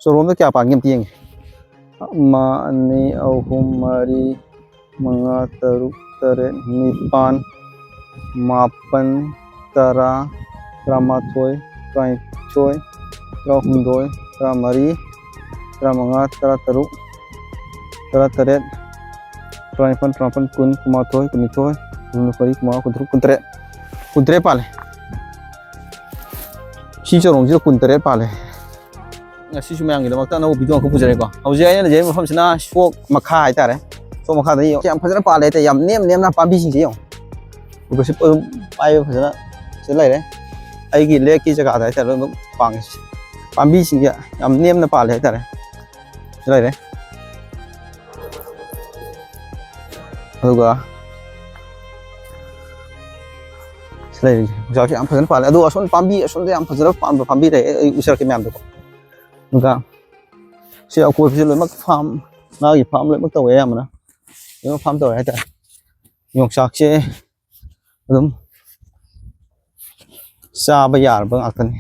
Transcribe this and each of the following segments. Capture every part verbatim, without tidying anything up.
ꯆꯣꯔꯣꯝꯗ ꯀꯌꯥ ꯄꯥꯟꯒꯦ ꯑꯝꯇ ꯌꯦꯡꯒꯦ꯫ ꯑꯃ, ꯑꯅꯤ, ꯑꯍꯨꯝ, ꯃꯔꯤ, ꯃꯉꯥ, ꯇꯔꯨꯛ, ꯇꯔꯦꯠ, ꯅꯤꯄꯥꯟ, ꯃꯥꯄꯟ, ꯇꯔꯥ, ꯇꯔꯥꯃꯥꯊꯣꯏ, ꯇꯔꯥꯅꯤꯊꯣꯏ, ꯇꯔꯥꯍꯨꯝꯗꯣꯏ, ꯇꯔꯥꯃꯔꯤ, ꯇꯔꯥꯃꯉꯥ, ꯇꯔꯥꯇꯔꯨꯛ, ꯇꯔꯥꯇꯔꯦꯠ, ꯇꯔꯥꯅꯤꯄꯥꯟ, ꯇꯔꯥꯃꯥꯄꯟ, ꯀꯨꯟ, ꯀꯨꯟꯃꯥꯊꯣꯏ, ꯀꯨꯟꯅꯤꯊꯣꯏ, ꯀꯨꯟꯃꯔꯤ, ꯀꯨꯟꯃꯉꯥ, ꯀꯨꯟꯇꯔꯨꯛ, ꯀꯨꯟꯇꯔꯦꯠ꯫ ꯀꯨꯟꯇꯔꯦꯠ ꯄꯥꯜꯂꯦ꯫ ꯁꯤ ꯆꯔꯣꯡꯁꯤꯗ ꯀꯨꯟꯇꯔꯦꯠ ꯄꯥꯜꯂꯦ꯫ ꯉꯁꯤꯁꯨ ꯃꯌꯥꯝꯒꯤꯗꯃꯛꯇ ꯑꯅꯧꯕ video ꯑꯃꯈꯛ ꯄꯨꯖꯔꯦꯀꯣ꯫ ꯍꯧꯖꯤꯛ ꯑꯩꯅ ꯂꯩꯖꯔꯤꯕ ꯃꯐꯝꯁꯤꯅ ꯁꯣꯛ ꯃꯈꯥ ꯍꯥꯏꯇꯥꯔꯦ꯫ ꯁꯣꯛ ꯃꯈꯥꯗ ꯌꯥꯝ ꯐꯖꯅ ꯄꯥꯜꯂꯦ ꯍꯥꯏꯇꯥꯔꯦ꯫ ꯌꯥꯝ ꯅꯦꯝ ꯅꯦꯝꯅ ꯄꯥꯝꯕꯤꯁꯤꯡꯁꯦ ꯌꯦꯡꯉꯣ꯫ ꯎꯕꯁꯤ ꯑꯗꯨꯝ ꯄꯥꯏꯕ ꯐꯖꯅ ꯁꯤ ꯂꯩꯔꯦ꯫ ꯑꯩꯒꯤ ꯂꯦꯛꯀꯤ ꯖꯒꯥꯗ ꯍꯥꯏꯇꯥꯔꯦ ꯂꯣꯏꯅꯃꯛ ꯄꯥꯡꯉꯦ꯫ ꯄꯥꯝꯕꯤꯁꯤꯡꯁꯦ ꯌꯥꯝ ꯅꯦꯝꯅ ꯄꯥꯜꯂꯦ ꯍꯥꯏꯇꯥꯔꯦ꯫ ꯁꯤ ꯂꯩꯔꯦ꯫ ꯑꯗꯨꯒ ꯁꯤ ꯂꯩꯔꯤꯁꯦ ꯌꯣꯡꯆꯥꯛꯁꯦ ꯌꯥꯝ ꯐꯖꯅ ꯄꯥꯜꯂꯦ꯫ ꯑꯗꯨ ꯑꯁꯣꯝ ꯄꯥꯝꯕꯤ ꯑꯁꯣꯝꯗ ꯌꯥꯝ ꯐꯖꯅ ꯄꯥꯟꯕ ꯄꯥꯝꯕꯤ ꯂꯩ, ꯑꯩ ꯎꯖꯔꯛꯀꯦ ꯃꯌꯥꯝꯗꯀꯣ꯫ ꯑꯗꯨꯒ ꯁꯤ ꯑꯀꯣꯏꯕꯁꯦ ꯂꯣꯏꯅꯃꯛ farm, ꯉꯥꯒꯤ farm ꯂꯣꯏꯅꯃꯛ ꯇꯧꯋꯦ ꯑꯌꯥꯝꯕꯅ꯫ ꯂꯣꯏꯅꯃꯛ farm ꯇꯧꯋꯦ ꯍꯥꯏꯇꯥꯔꯦ꯫ ꯌꯣꯡꯆꯥꯛꯁꯦ ꯑꯗꯨꯝ ꯆꯥꯕ ꯌꯥꯔꯕ ꯉꯥꯛꯇꯅꯤ꯫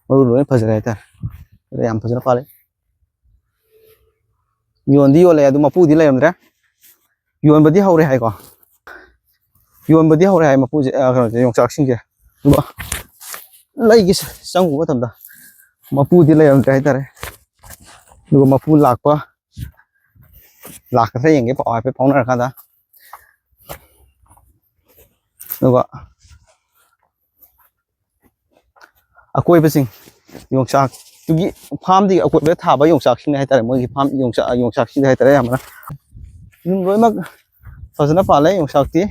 ꯃꯔꯨ ꯂꯣꯏꯅ ꯐꯖꯔꯦ ꯍꯥꯏꯇꯥꯔꯦ꯫ ꯑꯗ ꯌꯥꯝ ꯐꯖꯅ ꯄꯥꯜꯂꯦ꯫ ꯌꯣꯟꯗꯤ ꯌꯣꯜꯂꯦ, ꯑꯗꯨ ꯃꯄꯨꯗꯤ ꯂꯩꯔꯝꯗ꯭ꯔꯦ꯫ ꯌꯣꯟꯕꯗꯤ ꯍꯧꯔꯦ ꯍꯥꯏꯀꯣ꯫ ꯌꯣꯟꯕꯗꯤ ꯍꯧꯔꯦ ꯍꯥꯏ ꯃꯄꯨꯁꯦ, ꯑ, ꯀꯩꯅꯣꯁꯦ, ꯌꯣꯡꯆꯥꯛꯁꯤꯡꯁꯦ꯫ ꯑꯗꯨꯒ ꯂꯩꯒꯦ ꯆꯪꯉꯨꯕ ꯃꯇꯝꯗ ꯃꯄꯨꯗꯤ ꯂꯩꯔꯝꯗ꯭ꯔꯦ ꯍꯥꯏꯇꯥꯔꯦ꯫ ꯑꯗꯨꯒ ꯃꯄꯨ ꯂꯥꯛꯄ, ꯂꯥꯛꯀꯗ꯭ꯔꯥ ꯌꯦꯡꯒꯦ, ꯄꯥꯎ ꯍꯥꯏꯐꯦꯠ ꯐꯥꯎꯅꯔꯀꯥꯟꯗ꯫ ꯑꯗꯨꯒ ꯑꯀꯣꯏꯕꯁꯤꯡ, ꯌꯣꯡꯆꯥꯛꯇꯨꯒꯤ farmꯗꯨꯒꯤ ꯑꯀꯣꯏꯕꯗ ꯊꯥꯕ ꯌꯣꯡꯆꯥꯛꯁꯤꯡꯅꯦ ꯍꯥꯏꯇꯥꯔꯦ꯫ ꯃꯣꯏꯒꯤ farm ꯌꯣꯡꯆꯥꯛ, ꯌꯣꯡꯆꯥꯛꯁꯤꯡꯗ ꯍꯥꯏꯇꯥꯔꯦ ꯑꯌꯥꯝꯕꯅ꯫ ꯑꯗꯨꯝ ꯂꯣꯏꯅꯃꯛ ꯐꯖꯅ ꯄꯥꯜꯂꯦ ꯌꯣꯡꯆꯥꯛꯇꯤ꯫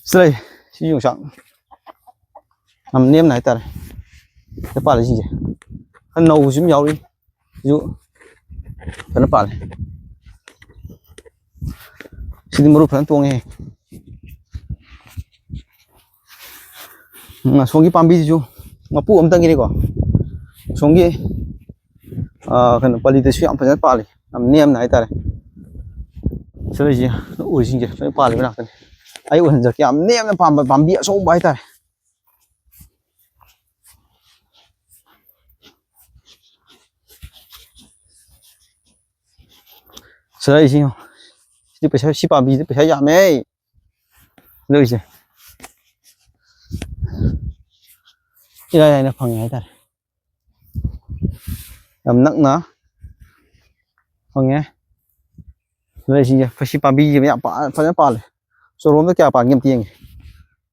ꯁꯤ ꯂꯩ, ꯁꯤ ꯌꯣꯡꯆꯥꯛ ꯌꯥꯝ ꯅꯦꯝꯅ ꯍꯥꯏꯇꯥꯔꯦ꯫ ꯁꯤꯗ ꯄꯥꯜꯂꯤꯁꯤꯡꯁꯦ ꯈꯔ ꯅꯧꯕꯁꯨ ꯑꯗꯨꯝ ꯌꯥꯎꯔꯤ꯫ ꯁꯤꯁꯨ ꯐꯖꯅ ꯄꯥꯜꯂꯦ꯫ ꯁꯤꯗꯤ ꯃꯔꯨ ꯐꯖꯅ ꯇꯣꯡꯉꯦ꯫ ꯎꯝ, ꯑꯁꯣꯝꯒꯤ ꯄꯥꯝꯕꯤꯁꯤꯁꯨ ꯃꯄꯨ ꯑꯝꯇꯪꯒꯤꯅꯤꯀꯣ꯫ ꯑꯁꯣꯝꯒꯤ, ꯑꯥ, ꯀꯩꯅꯣ, ꯄꯂꯤꯗꯁꯨ ꯌꯥꯝ ꯐꯖꯅ ꯄꯥꯜꯂꯤ, ꯌꯥꯝ ꯅꯦꯝꯅ ꯍꯥꯏꯇꯥꯔꯦ꯫ ꯁꯤꯗ ꯂꯩꯁꯦ, ꯎꯔꯤꯁꯤꯡꯁꯦ ꯂꯣꯏ ꯄꯥꯜꯂꯤꯕ ꯉꯥꯛꯇꯅꯤ꯫ ꯑꯩ ꯎꯍꯟꯖꯔꯛꯀꯦ, ꯌꯥꯝ ꯅꯦꯝꯅ ꯄꯥꯟꯕ ꯄꯥꯝꯕꯤ ꯑꯆꯧꯕ ꯍꯥꯏꯇꯥꯔꯦ꯫ ꯁꯤꯗ ꯂꯩꯁꯤ ꯌꯦꯡꯉꯣ꯫ ꯁꯤꯗꯤ ꯄꯩꯁꯥ, ꯁꯤ ꯄꯥꯝꯕꯤꯁꯤꯗꯤ ꯄꯩꯁꯥ ꯌꯥꯝꯃꯦ꯫ ꯂꯩꯁꯦ꯫ ꯏꯔꯥꯏ ꯂꯥꯏꯅ ꯐꯪꯉꯦ ꯍꯥꯏꯇꯥꯔꯦ꯫ ꯌꯥꯝ ꯅꯛꯅ ꯐꯪꯉꯦ꯫ ꯂꯩꯁꯤꯡꯁꯦ, ꯁꯤ ꯄꯥꯝꯕꯤꯁꯦ ꯌꯥꯝ ꯄꯥ-, ꯐꯖꯅ ꯄꯥꯜꯂꯦ꯫ ꯆꯣꯔꯣꯝꯗ ꯀꯌꯥ ꯄꯥꯟꯒꯦ ꯑꯝꯇ ꯌꯦꯡꯒꯦ꯫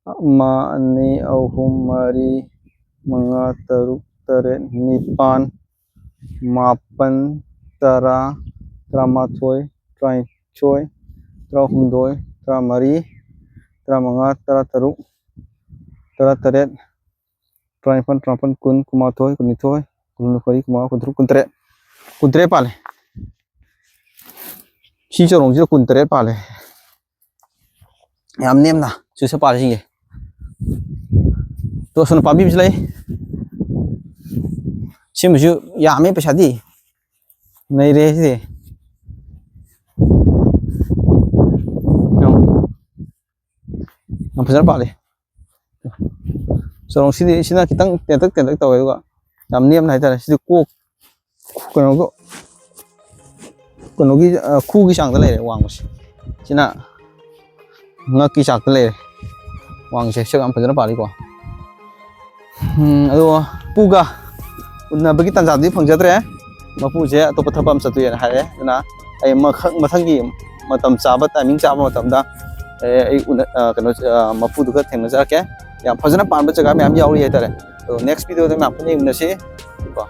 ꯑꯃ, ꯑꯅꯤ, ꯑꯍꯨꯝ, ꯃꯔꯤ, ꯃꯉꯥ, ꯇꯔꯨꯛ, ꯇꯔꯦꯠ, ꯅꯤꯄꯥꯟ, ꯃꯥꯄꯟ, ꯇꯔꯥ, ꯇꯔꯥꯃꯥꯊꯣꯏ, ꯇꯔꯥꯅꯤꯊꯣꯏ, ꯇꯔꯥꯍꯨꯝꯗꯣꯏ, ꯇꯔꯥꯃꯔꯤ, ꯇꯔꯥꯃꯉꯥ, ꯇꯔꯥꯇꯔꯨꯛ, ꯇꯔꯥꯇꯔꯦꯠ, ꯇꯔꯥꯅꯤꯄꯥꯟ, ꯇꯔꯥꯃꯥꯄꯟ, ꯀꯨꯟ, ꯀꯨꯟꯃꯥꯊꯣꯏ, ꯀꯨꯟꯅꯤꯊꯣꯏ, ꯀꯨꯟꯃꯔꯤ, ꯀꯨꯟꯃꯉꯥ, ꯀꯨꯟꯇꯔꯨꯛ, ꯀꯨꯟꯇꯔꯦꯠ꯫ ꯀꯨꯟꯇꯔꯦꯠ ꯄꯥꯜꯂꯦ꯫ ꯁꯤ ꯆꯔꯣꯡꯁꯤꯗ ꯀꯨꯟꯇꯔꯦꯠ ꯄꯥꯜꯂꯦ꯫ ꯌꯥꯝ ꯅꯦꯝꯅ ꯆꯨꯁ ꯄꯥꯜꯂꯤꯁꯤꯡꯁꯦ꯫ ꯇꯣ, ꯑꯁꯣꯝꯗ ꯄꯥꯝꯕꯤ ꯑꯃꯁꯨ ꯂꯩ꯫ ꯁꯤꯃꯁꯨ ꯌꯥꯝꯃꯦ ꯄꯩꯁꯥꯗꯤ꯫ ꯅꯩꯔꯦ ꯁꯤꯗꯤ꯫ ꯌꯦꯡꯉꯣ꯫ ꯌꯥꯝ ꯐꯖꯅ ꯄꯥꯜꯂꯤ꯫ ꯆꯔꯣꯡꯁꯤꯗꯤ, ꯁꯤꯅ ꯈꯤꯇꯪ ꯇꯦꯟꯇꯛ ꯇꯦꯟꯇꯛ ꯇꯧꯋꯦ, ꯑꯗꯨꯒ ꯌꯥꯝ ꯅꯦꯝꯅ ꯍꯥꯏꯇꯥꯔꯦ꯫ ꯁꯤꯗꯤ ꯀꯣꯛ, ꯀꯩꯅꯣꯒ, ꯀꯩꯅꯣꯒꯤ, ꯑ, ꯈꯨꯒꯤ ꯆꯥꯡꯗ ꯂꯩꯔꯦ ꯋꯥꯡꯕꯁꯦ꯫ ꯁꯤꯅ ꯉꯛꯀꯤ ꯆꯥꯡꯗ ꯂꯩꯔꯦ ꯋꯥꯡꯁꯦ꯫ ꯁꯤ ꯌꯥꯝ ꯐꯖꯅ ꯄꯥꯜꯂꯤꯀꯣ꯫ ꯎꯝ, ꯑꯗꯣ ꯄꯨꯒ ꯎꯅꯕꯒꯤ ꯇꯥꯟꯖꯥꯗꯨꯗꯤ ꯐꯪꯖꯗ꯭ꯔꯦ꯫ ꯃꯄꯨꯁꯦ ꯑꯇꯣꯞꯄ ꯊꯕꯛ ꯑꯃ ꯆꯠꯇꯣꯏꯅ ꯍꯥꯏꯔꯦ꯫ ꯑꯗꯨꯅ ꯑꯩ ꯃꯈꯛ-, ꯃꯊꯪꯒꯤ ꯃꯇꯝ ꯆꯥꯕ, ꯇꯥꯏꯃꯤꯡ ꯆꯥꯕ ꯃꯇꯝꯗ ꯑꯩ, ꯑꯩ ꯎꯅ-, ꯑ, ꯀꯩꯅꯣ, ꯑ, ꯃꯄꯨꯗꯨꯒ ꯊꯦꯡꯅꯖꯔꯛꯀꯦ꯫ ꯌꯥꯝ ꯐꯖꯅ ꯄꯥꯟꯕ ꯖꯒꯥ ꯃꯌꯥꯝ ꯌꯥꯎꯔꯤ ꯍꯥꯏꯇꯥꯔꯦ꯫ ꯑꯗꯣ next video ꯗ ꯃꯌꯥꯝ ꯄꯨꯟꯅ ꯌꯦꯡꯃꯤꯟꯅꯁꯤ꯫ ꯀꯣ꯫